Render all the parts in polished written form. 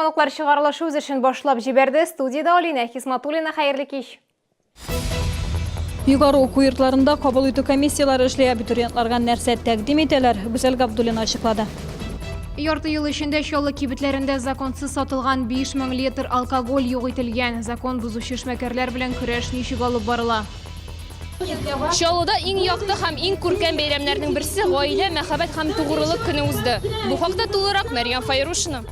Яңалыклар чыгарылышы үз эшен башлап җибәрде. Студиядә Алинә Хисматуллина, хәерле кич. Югары уку йортларында кабул итү комиссияләре эшли, абитуриентларга нәрсә тәкъдим итәләр, Гүзәл Габдуллина ачыклады. Ярты ел эчендә Чаллы кибетләрендә законсыз сатылган 5000 литр алкоголь юк ителгән. Закон бозучы эшмәкәрләр белән көрәш ничек алып барыла? Чаллыда иң якты һәм иң күркәм бәйрәмнәрнең берсе гаилә, мәхәббәт һәм тугрылык көне узды. Бу хакта тулырак Мәрьям Файрушина.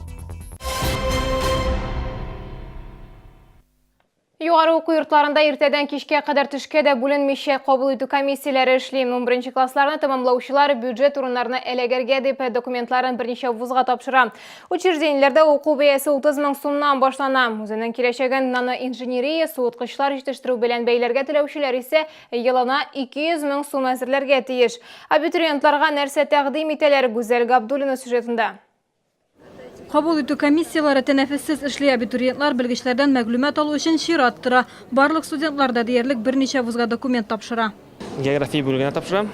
Югары уку йортларында иртәдән кичкә кадәр төшкә дә бүленмичә кабул итү комиссияләре эшли. 11 классларны тәмамлаучылар бюджет урыннарына эләгергә дип документларын берничә вузга тапшыра. Учреждениеләрдә уку бәясе 30 мең сумнан башлана. Үзенең киләчәген наноинженерия, суыткычлар җитештерү белән бәйләргә теләүчеләр исә елына 200 мең сум әзерләргә тиеш. Абитуриентларга нәрсә тәкъдим итәләр, Гүзәл Габдуллина сюжетында. Кабул итү комиссияләре тәнәфессез эшли, абитуриентлар белгечләрдән мәгълүмат алу өчен чират тора. Барлык студентлар да диярлек берничә вузга документ тапшыра. География бүлегенә тапшырам.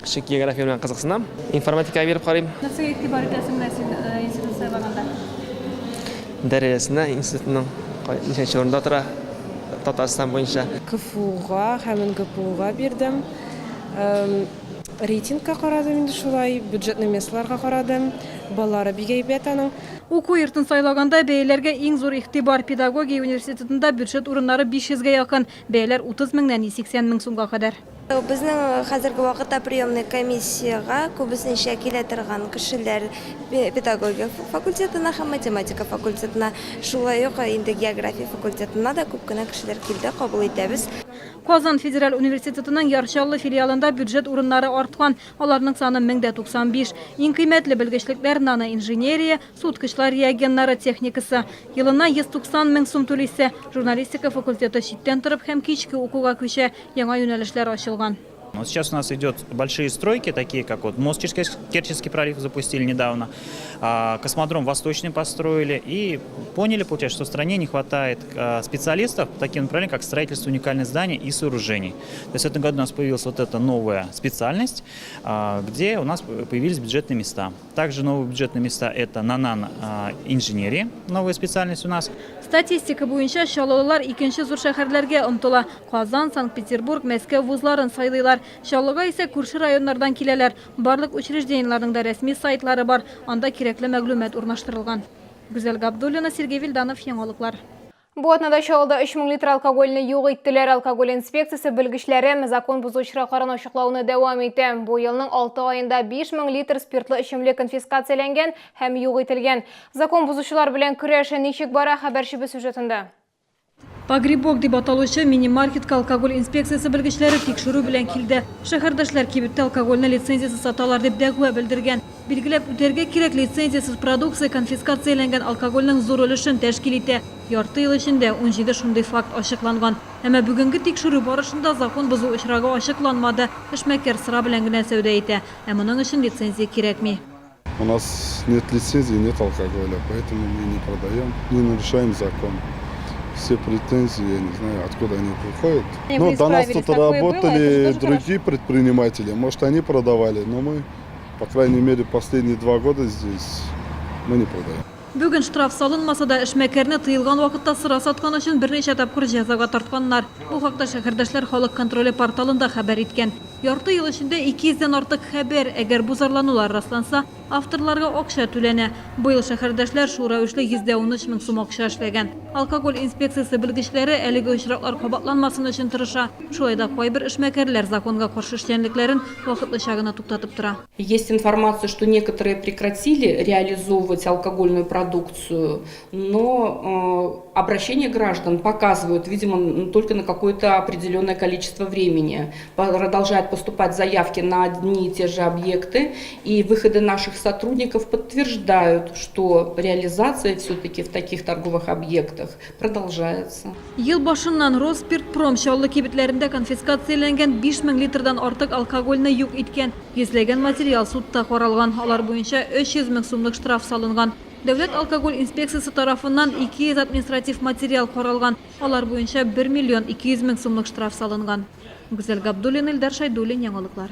Чөнки география белән кызыксынам. Информатикага биреп карыйм. Нәрсәгә игътибар итәсең менә син институт сайлаганда? Дәрәҗәсенә институтның ничәнче урында тора Татарстан буенча. КФУга һәм НГПУга бирдем. Рейтингка карадым инде шулай, бюджетный местоларга карадым. Баллары бик әйбәт аның. Уку йортын сайлаганда бәяләргә иң зур игътибар. Педагогия университетында бюджет урыннары 500 гә якын. Бәяләр 30 меңнән 180 мең сумга кадәр. Безнең хәзерге вакытта приемный комиссиягә күбесенчә килә торган кешеләр педагогия факультетына һәм математика факультетына, шулай ук инде география факультетына да күп кенә кешеләр килде, кабул итәбез. Казан федераль университетының Яр Чаллы филиалында бюджет урыннары арткан, аларның саны 1095. Иң кыйммәтле белгечлекләр, наноинженерия, суыткычлар реагеннары техникасы. Елына 190 мең сум түлисе. Журналистика факультеты читтән торып һәм кичке укуга күчә, яңа юнәлешләр ачылган. Вот сейчас у нас идет большие стройки, такие как вот мост через Керченский пролив запустили недавно, космодром Восточный построили и поняли, получается, что в стране не хватает специалистов по таким направлениям, как строительство уникальных зданий и сооружений. То есть в этом году у нас появилась вот эта новая специальность, где у нас появились бюджетные места. Также новые бюджетные места – это на нано-инженерии, новая специальность у нас. Статистика буенча, чаллылылар икенче зур шәһәрләргә омтыла. Казан, Санкт-Петербург, Мәскәү вузларын сайлыйлар. Чаллыга исә күрше районнардан киләләр. Барлык учреждениеләрнең дә рәсми сайтлары бар, анда кирәкле мәгълүмат урнаштырылган. Гүзәл Габдуллина, Сергей Вильданов, Яңалыклар. Бу атнада Чаллыда 3000 литр алкогольне юк иттеләр. Алкоголь инспекциясе белгечләре закон бозу очракларын ачыклауны дәвам итә. Бу елның 6 аенда 5000 литр спиртлы эчемлек конфискацияләнгән һәм юк ителгән. Закон бозучылар белән көрәш ничек бара, хәбәрчебез сюжетында. Погребок дип аталучы мини-маркетка алкоголь инспекциясе белгечләре тикшерү белән килде. Шәһәрдәшләр кибеттә алкогольне лицензиясез саталар дип дәгъва белдергән. Билгеләп үтәргә кирәк, лицензиясез продукция конфискацияләнгән алкогольнең зур өлешен тәшкил итә. Ярты ел эчендә 17 шундый факт ачыкланган. Әмма бүгенге тикшерү барышында закон бозу очрагы ачыкланмады. Эшмәкәр сыра белән генә сәүдә итә. Ә моның өчен лицензия кирәкми. У нас нет лицензии, нет алкоголя, поэтому мы не продаем, не нарушаем закон. Все претензии, я не знаю, откуда они приходят. Ну, до нас тут работали другие предприниматели, может, они продавали, но мы, по крайней мере, последние 2 года здесь мы не продаем. Бүген штраф салынмаса да, эшмәкәрне тыелган вакытта сыра саткан өчен берничә тапкыр җәзага тартканнар. Бу хакта шәһәрдәшләр халык контроле порталында хәбәр иткән. Ярты ел эчендә 200 дән артык хәбәр, әгәр бу зарланулар расланса, авторларга акча түләнә. Быел шәһәрдәшләр шул рәвешле 113 мең сум акча эшләгән. Алкоголь инспекциясе белгечләре әлеге очраклар кабатланмасын өчен тырыша. Шулай да кайбер эшмәкәрләр законга каршы эшчәнлекләрен вакытлыча гына туктатып тора. Есть информация, что некоторые прекратили реализовывать алкогольную продукцию, но обращения граждан показывают, видимо, только на какое-то определенное количество времени. Продолжают поступать заявки на одни и те же объекты, и выходы наших сотрудников подтверждают, что реализация все-таки в таких торговых объектах продолжается. Ел башыннан Росспиртпром Чаллы кибетләрендә конфискацияләнгән 5000 литрдан артык алкогольне юк иткән. Йөзләгән материал судта каралган, алар буенча 300 мең сумлык штраф салынган. Дәүләт алкоголь инспекциясе тарафыннан 200 административ материал каралган, алар буенча 1 миллион 200 мең сумлык штраф салынган. Гүзәл Габдуллина, Илдар Шәйдуллин, Яңалыклар.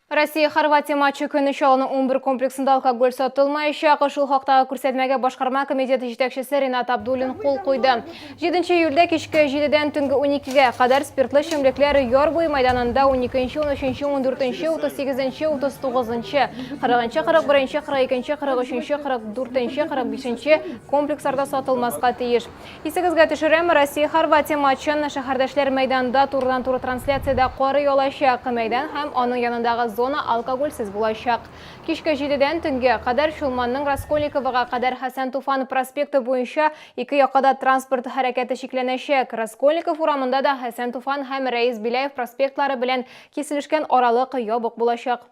Россия-Хорватия матчы көне Чаллының 11 комплексында алкоголь сатылмаячак. Шул хактагы күрсәтмәгә башкарма комитеты җитәкчесе Ренат Абдуллин кул куйды. 7 июльдә кичке 7дән төнге 12гә кадәр спиртлы эчемлекләр Яр буе мәйданында 12, 13, 14, 38, 39, 40, 41, 42, 43, 44, 45 комплексларда сатылмаска тиеш. Исегезгә төшерәм, Россия-Хорватия матчын шәһәрдәшләр мәйданда турыдан-туры трансляциядә карый алачак. Мәйдан һәм аның янындагы зона алкогольсез булачак. Кичке җидедән төнгә кадәр Чулманның Раскольниковага кадәр Хәсән Туфан проспекты буенча ике якка да транспорт хәрәкәте чикләнәчәк. Раскольников урамында да Хәсән Туфан һәм Рәис Беляев проспектлары белән киселешкән аралык ябык булачак.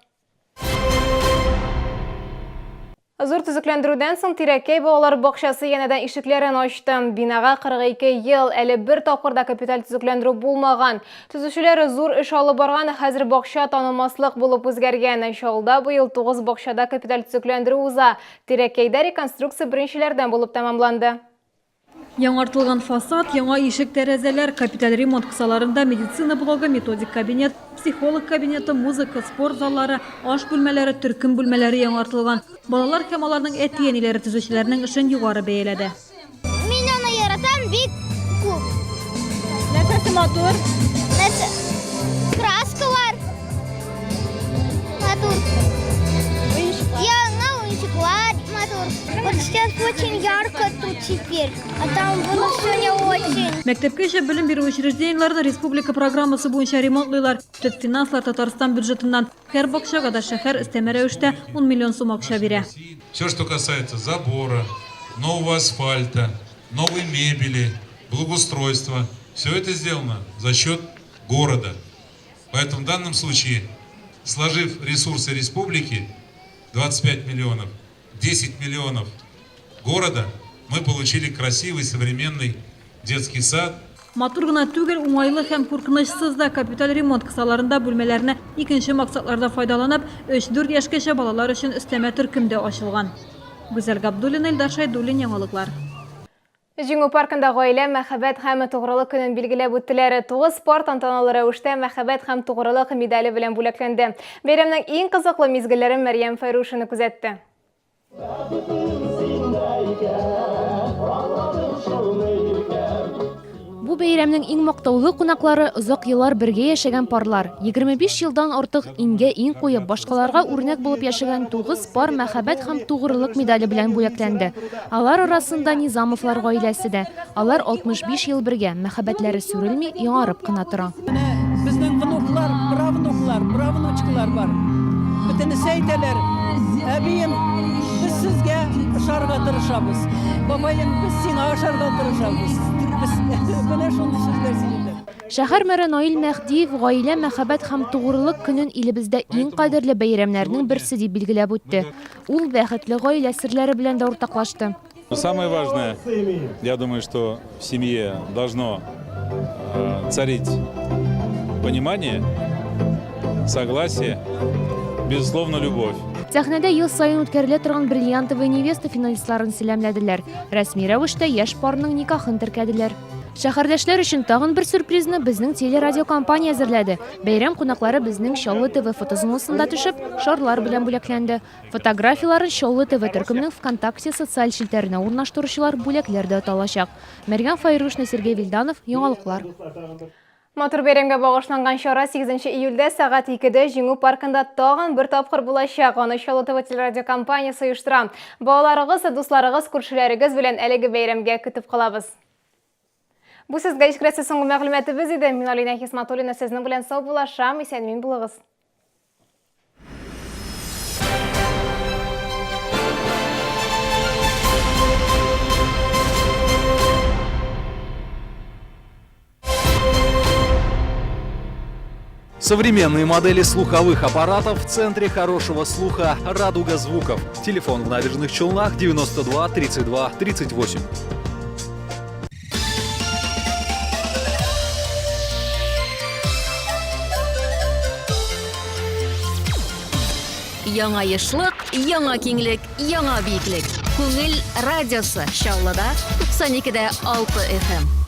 Зур төзекләндерүдән соң Тирәкәй балалар бакчасы янәдән ишекләрен ачты. Бинага 42 ел, әле бер тапкыр да капиталь төзекләндерү булмаган. Төзүчеләр зур эш алып барган, хәзер бакча танымаслык булып үзгәргән. Чаллыда быел 9 бакчада капиталь төзекләндерү уза. Тирәкәйдә реконструкция беренчеләрдән булып тәмамланды. Яңартылган фасад, яңа ишек-тәрәзәләр, капиталь ремонт кысаларында медицина блогы, методик кабинет, психолог кабинеты, музыка, спорт заллары, аш бүлмәләре, төркем бүлмәләре яңартылган. Балалар һәм аларның әти-әниләре төзүчеләрнең эшен югары бәяләде. Мин аны яратам бик күп. Нәрсәсе матур? Нәрсә? Краскалар матур. Яңа уенчыклар матур. Вот сейчас очень ярко тут теперь, а там было все не очень. Мәктәпкәчә белем бирү учреждениеләрен республика программасы буенча ремонтлыйлар. Төп финанслар Татарстан бюджетыннан. Һәр бакчага да шәһәр өстәмә рәвештә 10 миллион сум акча бирә. Все, что касается забора, нового асфальта, новой мебели, благоустройства, все это сделано за счет города. Поэтому в данном случае, сложив ресурсы республики, 25 миллионов, 10 миллионов города, мы получили красивый современный детский сад. Матур гына түгел, уңайлы һәм куркынычсыз да капиталь ремонт кысаларында бүлмәләрне икенче максатларда файдаланып, өч-дүрт яшькәчә балалар өчен өстәмә төркем дә ачылган. Гүзәл Габдуллина, Илдар Шәйдуллин, Яңалыклар. Җиңү паркында гаилә, мәхәббәт һәм тугрылык көнен билгеләп үттеләр. Тугыз пар тантаналы рәвештә Мәхәббәт һәм тугрылык медале белән бүләкләнде. Бәйрәмнең иң кызыклы мизгелләрен Мәрьям Фәйрушина күзәтте. Бу бәйрәмнең иң мактаулы кунаклары, озак еллар бергә яшәгән парлар. 25 елдан артык иңгә-иң куеп, башкаларга үрнәк булып яшәгән тугыз пар Мәхәббәт һәм тугрылык медале белән бүләкләнде. Алар арасында Низамовлар гаиләсе дә. Алар 65 ел бергә, мәхәббәтләре сүрелми, яңарып кына тора. Менә безнең внуклар, правнуклар, правнучкалар бар. Бөтенесе әйтәләр, әбием, без сезгә ошарга тырышабыз. Бабаем, без сиңа ошарга тырышабыз. Без менә шундый сүзләр сөйлиләр. Шәһәр мэры Наил Мәһдиев Гаилә, мәхәббәт һәм тугрылык көнен илебездә иң кадерле бәйрәмнәрнең берсе дип билгеләп үтте. Ул бәхетле гаилә серләре белән дә уртаклашты. Самое важное, я думаю, что в семье должно э, царить понимание, согласие, безусловно, любовь. Сәхнәдә ел саен үткәрелә торган Бриллиантовая невеста финалистларын сәламләделәр. Рәсми рәвештә яшь парның никахын теркәделәр. Шәһәрдәшләр өчен тагын бер сюрпризны безнең телерадиокомпания әзерләде. Бәйрәм кунаклары безнең Чаллы ТВ фотозонасында төшеп, шарлар белән бүләкләнде. Фотографияләрен Чаллы ТВ төркеменең ВКонтакте социаль челтәренә урнаштыручылар бүләкләр дә ота алачак. Мәргән Файрушна, Сергей Вильданов, Яңалыклар. Матур бәйрәмгә багышланган чара 8 июльдә сәгать 2дә Җиңү паркында тагын бер тапкыр булачак. Аны Чаллы ТВ телерадиокомпаниясе оештыра. Балаларыгыз, дусларыгыз, күршеләрегез белән әлеге бәйрәмгә көтеп калабыз. Бу сезгә җиткерәсе соңгы мәгълүматыбыз иде. Мин Алинә Хисматуллина сезнең белән саубуллашам. Исән-имин булыгыз. Современные модели слуховых аппаратов в центре хорошего слуха «Радуга звуков». Телефон в набережных Челнах 92 32 38. Яңа ешлык, яңа киңлек, яңа биеклек. Күңел радиосы Чаллыда 92 дә 6 FM.